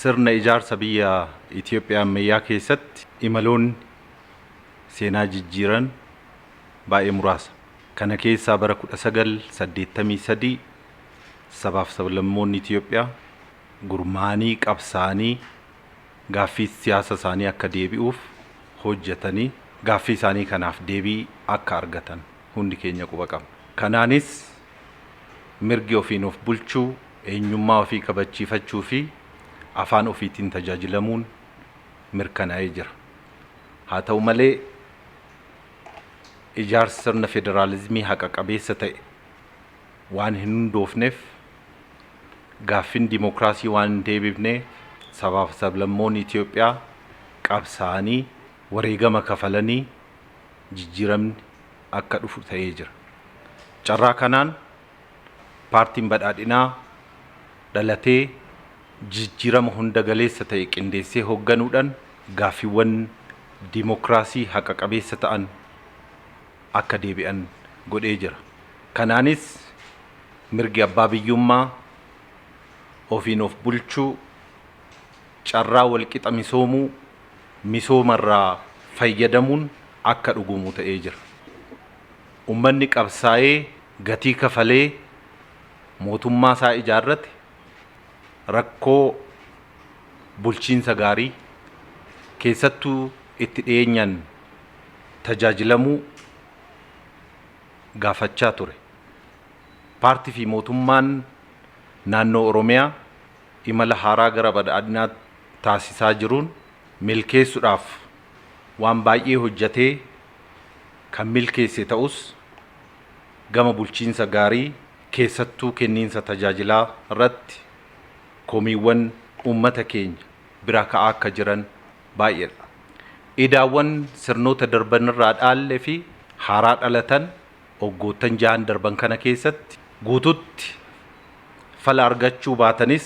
Sirna ijaarsa biyya Itoophiyaa ammayyaa keessatti imaloonni seenaa jijjiiran baay'ee muraasa. Kana keessaa bara 1983 sabaaf sablammoonni Itoophiyaa gurmaa'anii qabsaa'anii gaaffii siyaasa isaanii akka deebi'uuf hojjetanii gaaffii isaanii kanaaf deebii akka argatan hundi keenya quba qabna. Kanaanis mirgi ofiin of bulchuu, eenyummaa ofii kabachiifachuu fi afaan ofiitiin tajaajilamuun mirkanaa'ee jira. Haa ta'u malee ijaarsi sirna federaalizimii haqa qabeessa ta'e waan hin hundoofneef, gaaffiin dimookiraasii waan hin deebifneef, sabaaf sablammoonni Itoophiyaa qabsaa'anii wareegama kafalanii jijjiiramni akka dhufu ta'ee jira. Carraa kanaan paartiin badhaadhinaa dhalatee jijjiirama hunda galeessa ta'e qindeessee hoogganuudhaan gaaffiiwwan dimookiraasii haqa qabeessa ta'an akka deebi'an godhee jira. Kanaanis mirgi abbaa biyyummaa, ofiin of bulchuu, carraa walqixa misoomuu, misoomarraa fayyadamuun akka dhugumu ta'ee jira. Uummanni qabsaa'ee gatii kafalee mootummaa isaa ijaarrate rakkoo bulchiinsa gaarii keessattuu itti dhiyeenyaan tajaajilamuu gaafachaa ture. Paartii fi mootummaan naannoo Oromiyaa imala haaraa gara badhaadhinaa taasisaa jiruun milkeessuudhaaf waan baay'ee hojjetee kan milkeesse ta'us, gama bulchiinsa gaarii keessattuu kenniinsa tajaajilaa irratti komiiwwan uummata keenya bira ka'aa akka jiran baay'eedha. Idaawwan sirnoota darban irraa dhaalle fi haaraa dhalatan waggoottan 6n darban kana keessatti guututti fala argachuu baatanis,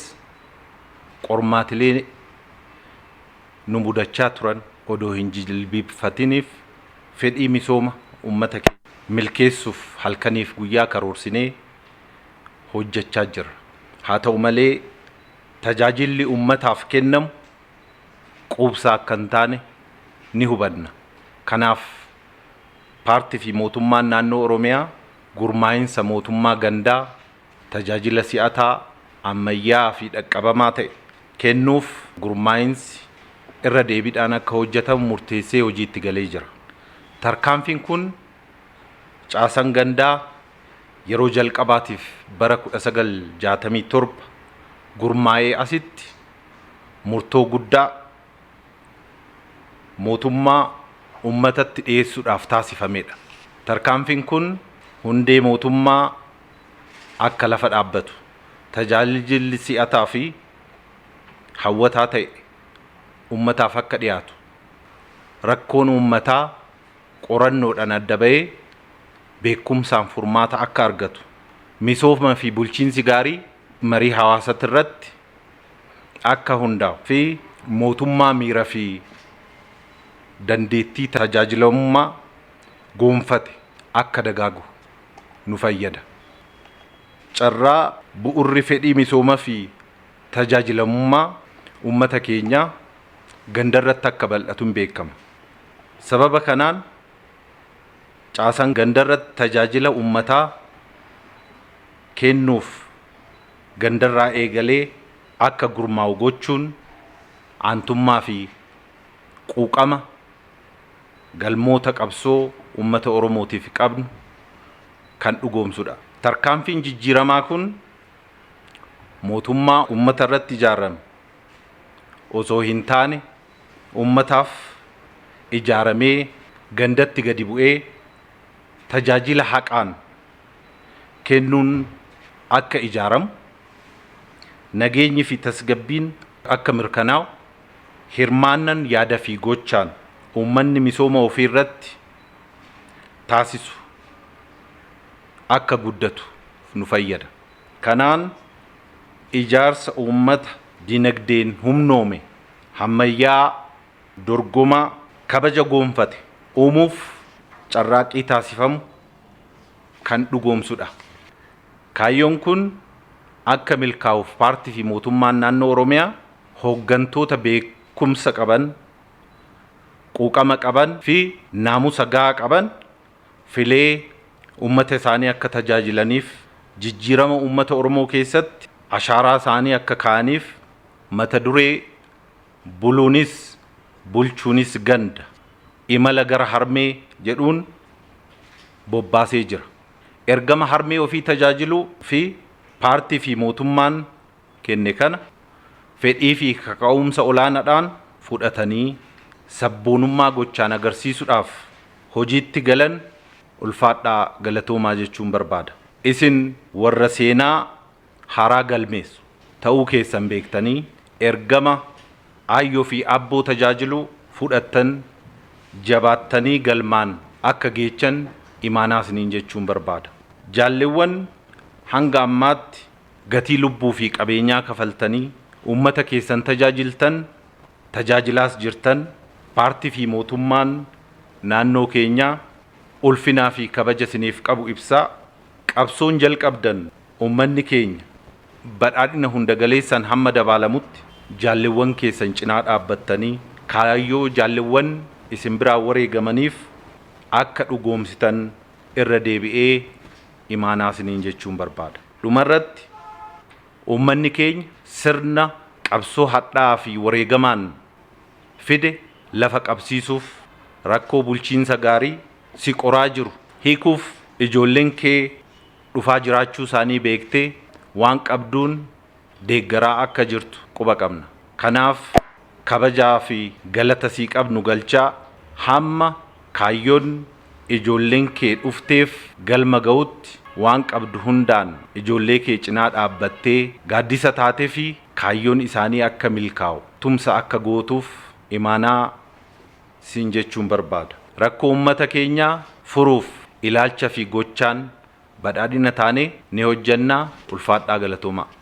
qormaatilee nu mudachaa turan odoo hin jilbiifatiniif fedhii misooma uummata keenya milkeessuuf halkaniif guyyaa karoorsinee hojjechaa jirra. Haa ta'u malee tajaajilli uummataaf kennamu quubsaa akka hin taane ni hubanna. Kanaaf paartii fi mootummaan naannoo Oromiyaa gurmaa'insa mootummaa gandaa tajaajila si'ataa, ammayyaa'aa fi dhaqqabamaa ta'e kennuuf gurmaa'insi irra deebiidhaan akka hojjetamu murteessee hojiitti galee jira. Tarkaanfiin kun caasan gandaa yeroo jalqabaatiif bara 1967 gurmaa'ee asitti murtoo guddaa mootummaa uummatatti dhiyeessuudhaaf taasifamedha. Tarkaanfiin kun hundee mootummaa akka lafa dhaabbatu, tajaajilli si'ataa fi hawwataa ta'e uummataaf akka dhiyaatu, rakkoon uummataa qorannoodhaan adda ba'ee beekumsaan furmaata akka argatu, misooma fi bulchiinsi gaarii marii hawaasatti irratti akka hundaa'u fi mootummaa miira fi dandeettii tajaajilamummaa goonfate akka dagaagu nu fayyada. Carraa bu'urri fedhii misooma fi tajaajilamummaa uummata keenyaa gandarratti akka bal'atuun beekama. Sababa kanaan caasaan gandarratti tajaajila uummataa kennuuf gandarraa eegalee akka gurmaa'u gochuun aantummaa fi quuqama galmoota qabsoo uummata Oromootiif qabnu kan dhugoomsudha. Tarkaanfiin jijjiiramaa kun mootummaa uummata irratti ijaarame osoo hin taane uummataaf ijaaramee gandatti gadi bu'ee tajaajila haqaan kennuun akka ijaaramu, nageenyi fi tasgabbiin akka mirkanaa'u, hirmaannan yaada fi gochaan uummanni misooma ofii irratti taasisu akka guddatu nu fayyada. Kanaan ijaarsa uummata dinagdeen humnoome, hammayyaa, dorgomaa, kabaja goonfate uumuuf carraaqqii taasifamu kan dhugoomsudha. Kaayyoon kun akka milkaa'uuf paartii fi mootummaan naannoo Oromiyaa hooggantoota beekumsa qaban, quuqama qaban fi naamusa gahaa qaban filee uummata isaanii akka tajaajilaniif, jijjiirama uummata Oromoo keessatti ashaaraa isaanii akka kaa'aniif, mata duree "Buluunis bulchuunis ganda, imala gara harmee" jedhuun bobbaasee jira. Ergama harmee ofii tajaajiluu fi paartii fi mootummaan kenne kana fedhii fi kaka'umsa olaanaadhaan fudhatanii sabboonummaa gochaan agarsiisuudhaaf hojiitti galan ulfaadhaa, galatoomaa jechuun barbaada. Isin warra seenaa haaraa galmeessu ta'uu keessan beektanii ergama aayyoo fi abboo tajaajiluu fudhattan jabaattanii galmaan akka geechan imaanaa isiniin jechuun barbaada. Jaalleewwan hanga ammaatti gatii lubbuu fi qabeenyaa kafaltanii uummata keessan tajaajiltan, tajaajilaas jirtan, paartii fi mootummaan naannoo keenyaa ulfinaa fi kabaja isiniif qabu ibsaa, qabsoon jalqabdan uummanni keenya badhaadhina hunda galeessaan hamma dabaalamutti jaalleewwan keessan cinaa dhaabbattanii kaayyoo jaalleewwan isin biraa wareegamaniif akka dhugoomsitan irra deebi'ee imaanaa isiniin jechuun barbaada. Dhumarratti, uummanni keenya sirna qabsoo hadhaa'aa fi wareegamaan fide lafa qabsiisuuf, rakkoo bulchiinsa gaarii si qoraa jiru hiikuuf ijoolleen kee dhufaa jiraachuu isaanii beektee waan qabduun deeggaraa akka jirtu quba qabna. Kanaaf kabajaa fi galata sii qabnu galchaa hamma kaayyoon ijoolleen kee dhufteef galma ga'utti waan qabdu hundaan ijoollee kee cinaa dhaabbattee gaaddisa taatee fi kaayyoon isaanii akka milkaa'u tumsa akka gootuuf imaanaa siin jechuun barbaada. Rakkoo uummata keenyaa furuuf ilaalcha fi gochaan badhaadhina taanee ni hojjannaa. Ulfaadhaa, galatoomaa.